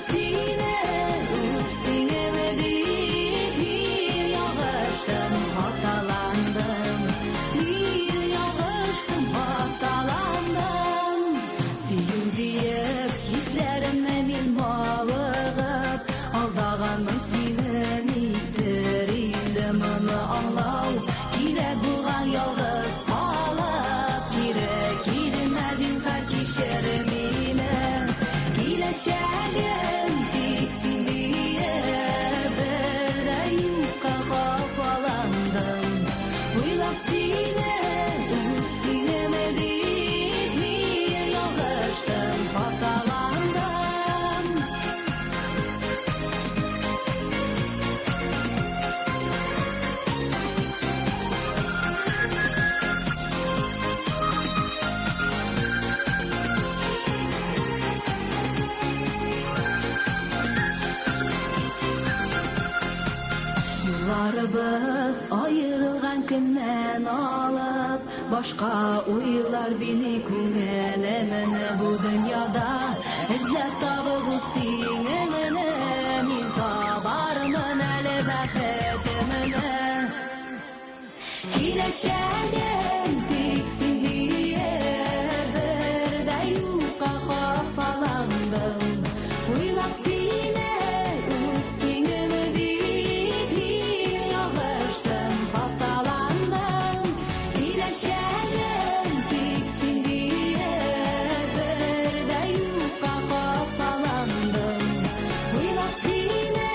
Уйлап сине, үз тиңем дип, мин ялгыштым, хаталандым. Мин ялгыштым, хаталандым. Сөю диеп, хисләремне мин мавыгып, алдаганмын сине, никтер инде моны аңлау кирәк булган ялгыз калып, кире килмә, зинһар, кичер мине. Киләчәгем тик син диеп, бер дә юкка хафаландым. Уйлап сине, үз тиңем дип, мин ялгыштым, хаталандым. Юлларыбыз аерылган көннән алып, башка уйлар били күңелемне бу дөньяда. Эзләп табып үз тиңемне, мин табармын әле бәхетемне. Киләчәгем тик син диеп, бер дә юкка хафаландым. Уйлап сине, үз тиңем дип, мин ялгыштым, хаталандым. Киләчәгем тик син диеп, бер дә юкка хафаландым. Уйлап сине,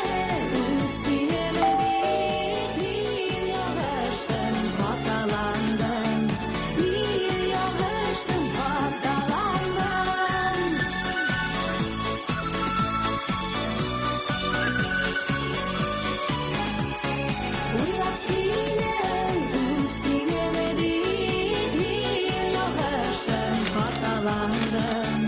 үз тиңем дип, мин ялгыштым, хаталандым. Мин ялгыштым, хаталандым. Уйлап сине, үз тиңем дип, мин ялгыштым, хаталандым.